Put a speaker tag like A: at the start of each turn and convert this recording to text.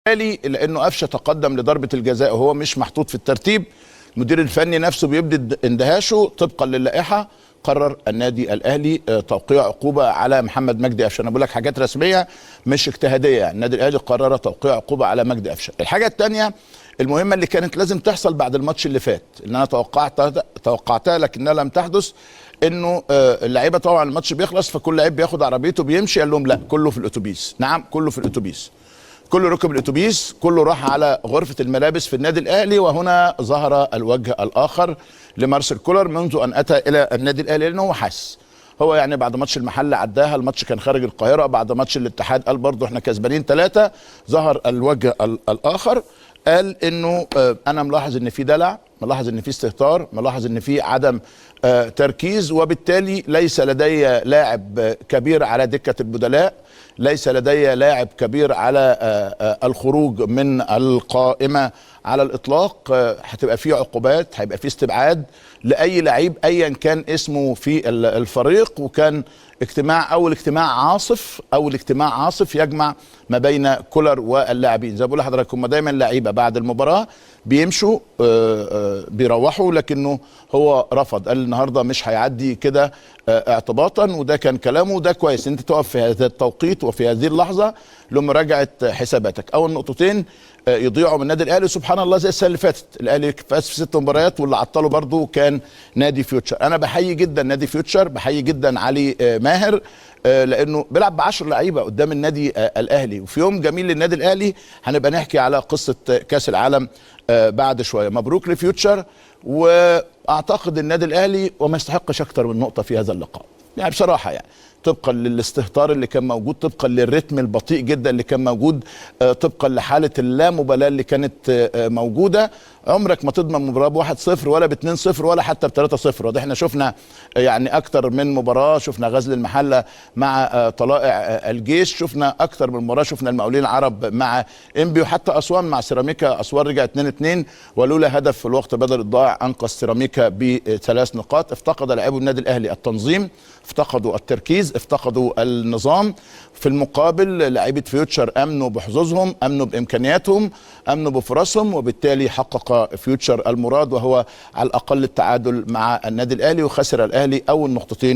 A: وبالتالي لانه قفشه تقدم لضربه الجزاء وهو مش محطوط في الترتيب، المدير الفني نفسه بيبدي اندهاشه طبقا للائحه. قرر النادي الاهلي توقيع عقوبه على محمد مجدي قفشه. انا بقول لك حاجات رسمية مش اجتهادية، يعني النادي الاهلي قرر توقيع عقوبه على مجدي قفشه. الحاجة الثانية المهمة اللي كانت لازم تحصل بعد الماتش اللي فات، اللي انا توقعتها لكنها لم تحدث، انه اللعيبة طبعا الماتش بيخلص فكل لعيب بياخد عربيته بيمشي، قال لهم لا، كله في الاتوبيس. نعم، كله في الاتوبيس، كله ركب الاتوبيس، كله راح على غرفة الملابس في النادي الاهلي. وهنا ظهر الوجه الاخر لمارسيل كولر منذ ان اتى الى النادي الاهلي، لانه هو حس، هو يعني بعد ماتش المحلة عداها، الماتش كان خارج القاهرة، بعد ماتش الاتحاد قال برضه احنا كسبانين 3، ظهر الوجه الاخر، قال انه انا ملاحظ ان في دلع، ملاحظ ان في استهتار، ملاحظ ان في عدم تركيز، وبالتالي ليس لدي لاعب كبير على دكة البدلاء، ليس لدي لاعب كبير على الخروج من القائمة على الإطلاق. هتبقى في عقوبات، هيبقى في استبعاد لأي لعيب أيا كان اسمه في الفريق. وكان اجتماع، أول اجتماع عاصف، أول اجتماع عاصف يجمع ما بين كولر واللاعبين. زي ما بقول لحضراتكم، هم دايما لعيبة بعد المباراة بيمشوا، بيروحوا، لكنه هو رفض، قال النهارده مش هيعدي كده اعتباطا، وده كان كلامه. وده كويس انت تقف في هذا التوقيت وفي هذه اللحظة لمراجعه حساباتك. اول نقطتين يضيعوا من النادي الاهلي، سبحان الله، زي السنة اللي فاتت الاهلي فاز في 6 مباريات واللي عطله برضو كان نادي فيوتشر. انا بحيي جدا نادي فيوتشر، بحيي جدا علي ماهر، لانه بيلعب ب10 لعيبة قدام النادي الاهلي. وفي يوم جميل للنادي الاهلي هنبقى نحكي على قصة كاس العالم بعد شوية. مبروك لفيوتشر، واعتقد النادي الاهلي وما يستحقش اكتر من نقطة في هذا اللقاء، يعني بصراحة، يعني طبقا للاستهتار اللي كان موجود، طبقا للريتم البطيء جدا اللي كان موجود، طبقا لحاله اللامبالاة اللي كانت موجودة. عمرك ما تضمن مباراة ب 1-0 ولا ب 2-0 ولا حتى ب 3-0. وده احنا شفنا يعني اكتر من مباراة، شفنا غزل المحلة مع طلائع الجيش، شفنا اكتر من مباراة، شفنا المقاولين العرب مع انبي، وحتى اسوان مع سيراميكا، اسوان رجع 2-2 ولولا هدف في الوقت بدل الضائع انقذ سيراميكا ب3 نقاط. افتقد لاعبو النادي الاهلي التنظيم، افتقدوا التركيز، افتقدوا النظام. في المقابل لاعيبه فيوتشر امنوا بحظوظهم، امنوا بامكانياتهم، امنوا بفرصهم، وبالتالي حقق فيوتشر المراد، وهو على الاقل التعادل مع النادي الاهلي، وخسر الاهلي اول نقطتين.